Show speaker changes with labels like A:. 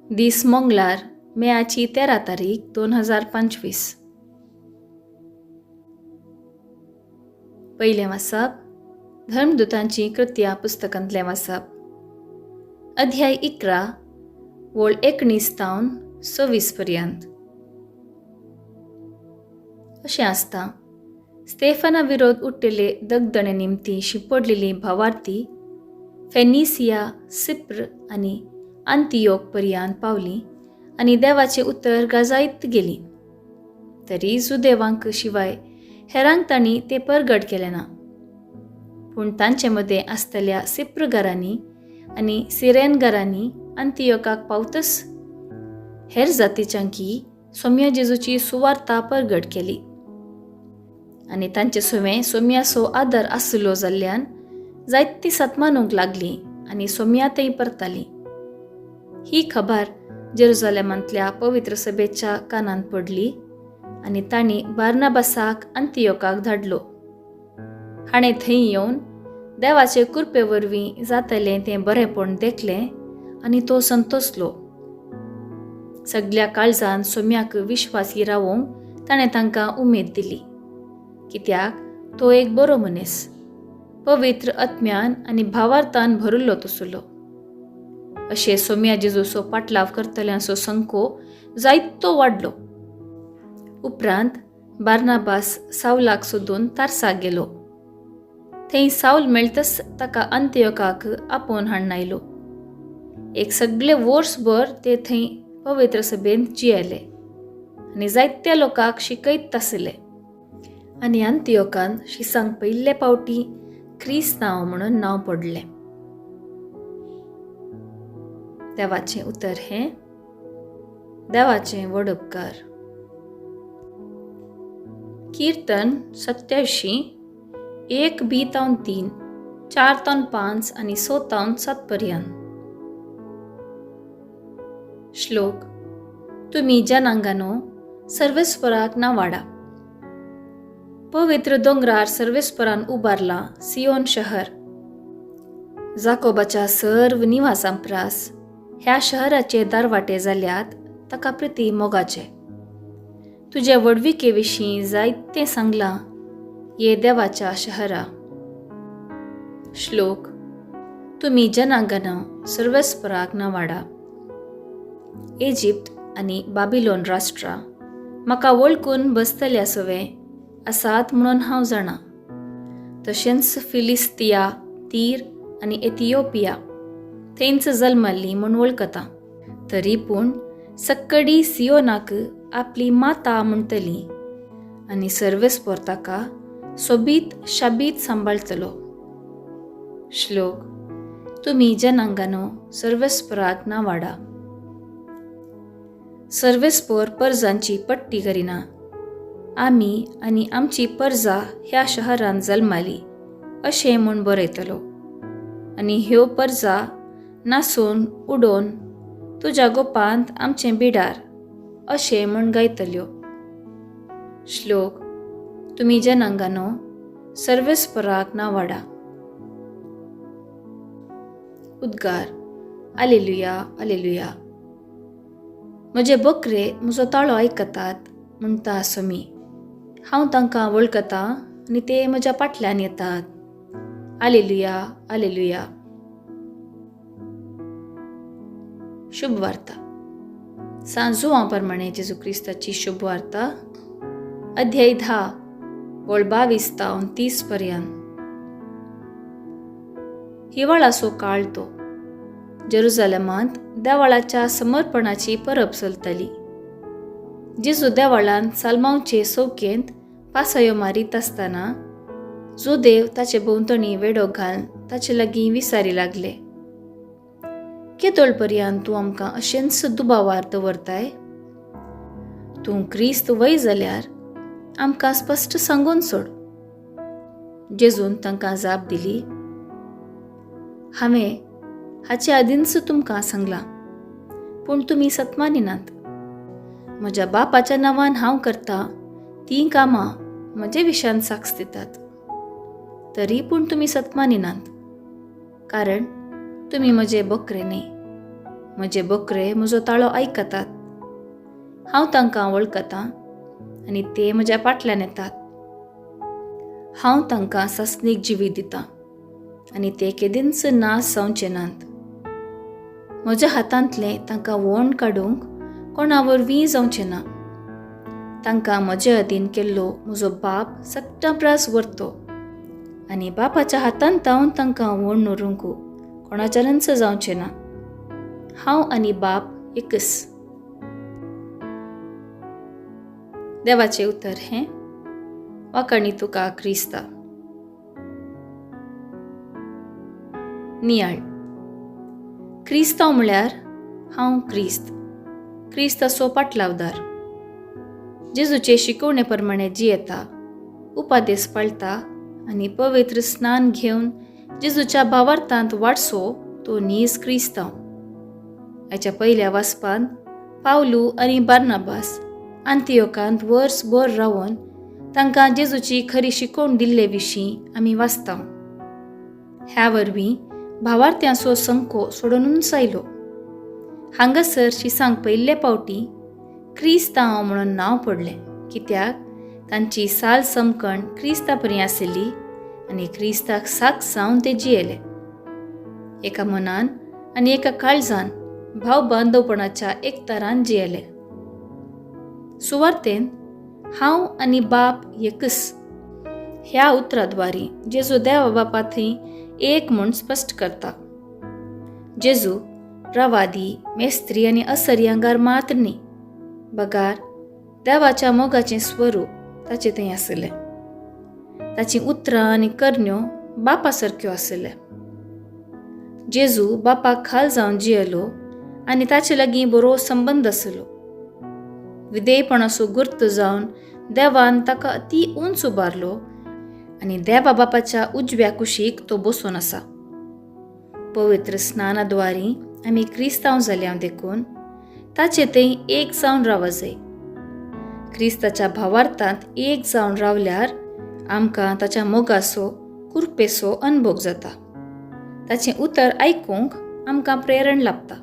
A: दीस मंगळार, मेयाची 13 तारीख 2025. पयलें वाचप धर्मदूतांची कृत्या पुस्तकांतलें वाचप, अध्याय 11 वळ 19 तावन 26 पर्यंत. अशें आसता, स्तेफाना विरोध उठ्ठेले दगदणे निमती शिंपडलेली भावार्थी फेनिसिया, सिप्र आनी अंतियोक पर्यंत पावली आनी देवाचें उतर गाजायत गेली. तरी जुदेवांक शिवाय हेरांक तांणी तें परगट केलें ना. पूण तांचे मदें आसतल्या सिप्रगारांनी आनी सिरेनगारांनी अंतियोकाक पावतच हेर जातीच्यांकी सोम्या जेजूची सुवार्ता परगट केली आनी तांचे सुवें सोम्याचो आदर आसलो जाल्ल्यान जायती सतमानूंक लागली आनी सोम्या थंय परताली. ही खबर जेरुजालेमांतल्या पवित्र सभेच्या कानांत पडली आनी तांणी बार्नाबासाक अंतियोकाक धाडलो. हाणें थंय येवन देवाचे कृपे वरवीं जातलें तें बरेंपण देखलें आनी तो संतोसलो. सगल्या काळजान सोम्याक विश्वासी रावोवंक ताणें तांकां उमेद दिली, कित्याक तो एक बरो मनीस, पवित्र आत्म्यान आनी भावार्थान भरिल्लो तसलो. अशें सोम्या जेजूचो पाटलाव करतल्यांचो संको जायतो वाडलो. उपरांत बार्नाबास सावलाक सोदून तारसाक गेलो. थंय सावल मेळतच ताका अंतियोकाक आपोवन हाडून आयलो. एक सगळे वर्सभर ते थंय पवित्र सभेंत जियेले आनी जायत्या लोकांक शिकयत आसले. आनी अंतियोकान शिसांक पयले पावटी क्रिस्तांव म्हणून नांव पडलें. देवाचें उतर हें देवाचें व्हड उपकार. कीर्तन 87 1 बी तावन 3, 4 तावन 5 आनी 6 तावन 7 पर्यंत. श्लोक. तुमी जनांगानो सर्वेस्पराक नावाडा. पवित्र दोंगरार सर्वेस्परान उबारला सियोन शहर. जाकोबाच्या सर्व निवासांप्रास ह्या शहराचे दारवाटे जाल्यात ताका प्रती मोगाचे. तुजे व्हडविके विशीं जायतें सांगलां ये देवाच्या शहरा. श्लोक. तुमी जनांगना सर्वेस्पराक नावाडा. इजिप्त आनी बाबिलोन राष्ट्रां म्हाका वळखून बसतल्या सवे आसात म्हणून हांव जाणा. तशेंच फिलिस्तिया, तीर आनी एथियोपिया थंयच जल्मल्ली म्हूण वळखता. तरी पूण सक्कडी सियोनाक आपली माता म्हणटली आनी सर्वेस्पर ताका सोबीत शाबीत सांबाळटलो. श्लोक. तुमी जनांगानो सर्वेस्पराक नावाडा. सर्वेस्पर परजांची पट्टी करिना. आमी आनी आमची परजा ह्या शहरांत जल्माली अशें म्हूण बरयतलो आनी ह्यो परजा नासून उडोवन तुज्या गोपांत आमचें बिडार अशें म्हूण गायतल्यो. श्लोक. तुमी जनांगानो सर्वेस्पराक नावाडा. उद्गार. आलेलुया, आलेलुया. म्हजे बकरे म्हजो ताळो आयकतात म्हणटा सोमी. हांव तांकां वळखतां आनी ते म्हज्या फाटल्यान येतात. आलेलुया, आलेलुया. शुभ वार्ता. सांजुआ प्रमाणे जेजू क्रिस्ताची शुभ वार्ता, अध्याय 10 वळ 22 तावन 30 पर्यंत. हिवाळाचो काळ तो. जेरुजालेमांत देवाळाच्या समर्पणाची परब चलताली. जेजू देवाळांत सालमावचे चौकेंत पासयो मारीत आसतना जुदेव ताचे भोंवतणी वेडो घालून ताचे लागीं विसारी लागले. केदोळ पर्यंत तूं आमकां अशेंच दुबावार दवरताय? तूं क्रिस्त वय जाल्यार आमकां स्पश्ट सांगून सोड. जेजून तांकां जाप दिली, हांवें हाचे आदींच तुमकां सांगलां, पूण तुमी सतमानिनात. म्हज्या बापाच्या नांवान हांव करता तीं कामां म्हजे विशयान साक्ष दितात, तरी पूण तुमी सतमानिनात, कारण तुमी म्हजे बकरे न्ही. म्हजे बकरे म्हजो ताळो आयकतात, हांव तांकां वळखतां आनी ते म्हज्या फाटल्यान येतात. हांव तांकां सासणीक जिवीत दितां आनी ते केदींच नाश जावचे नात. म्हज्या हातांतलें तांकां वोण काडूंक कोणा वरवीं जावचें ना. तांकां म्हजे अधीन केल्लो म्हजो बाप सगटां प्रास व्हरतो आनी बापाच्या हातांत हांव तांकां वोण व्हरूंक कोणाच्यानच जावचें ना. हांव आनी बाप एकच. देवाचें उतर हें. वाखाणी तुका क्रिस्ता. नियाळ. क्रिस्तांव म्हळ्यार हांव क्रिस्त, क्रिस्ताचो पाटलावदार. जेजूचे शिकवणे प्रमाणे जियेता, उपादेस पाळटा आनी पवित्र स्नान घेवन जेजूच्या भावार्थांत वाडसो तो नीज क्रिस्तांव. हाच्या पयल्या वाचपांत पावलू आनी बार्नाबास आंतियोकांत वर्सभर रावन तांकां जेजूची खरी शिकवण दिल्ले विशीं आमी वाचता. ह्या वरवीं भावार्थ्यांचो संको सोडूनच आयलो. हांगासर शिसांक पयले पावटी क्रिस्तांव म्हणून नांव पडलें, कित्याक तांची साल समकण क्रिस्ता परी आशिल्ली आनी क्रिस्ताक साक्ष जावन ते जियेले. एका मनान आनी एका काळजान भाव बांदवपणाच्या एकतारान जियेले. सुवार्तेन हांव आनी बाप एकच ह्या उतराद्वारी जेजू देवा बापा थंय एक म्हूण स्पश्ट करता. जेजू प्रवादी, मेस्त्री आनी असरी आंगार मात्र न्ही, बगार देवाच्या मोगाचें स्वरूप ताचे थंय आशिल्लें. ताचीं उतरां आनी करण्यो बापा सारक्यो आशिल्ले. जेजू बापाक खाल जावन जियेलो आनी ताचे लागीं बरो संबंद आशिल्लो. विधेयपणाचो गुर्त जावन देवान ताका अती उंच उबारलो आनी देवा बापाच्या उजव्या कुशीक तो बसून आसा. पवित्र स्नानाद्वारी आमी क्रिस्तांव जाल्या देखून ताचे थंय एक जावन रावं जाय. क्रिस्ताच्या भावार्थांत एक जावन रावल्यार आमकां ताच्या मोगाचो, कुरपेचो अनभोग जाता. ताचें उतर आयकूंक आमकां प्रेरण लाभता.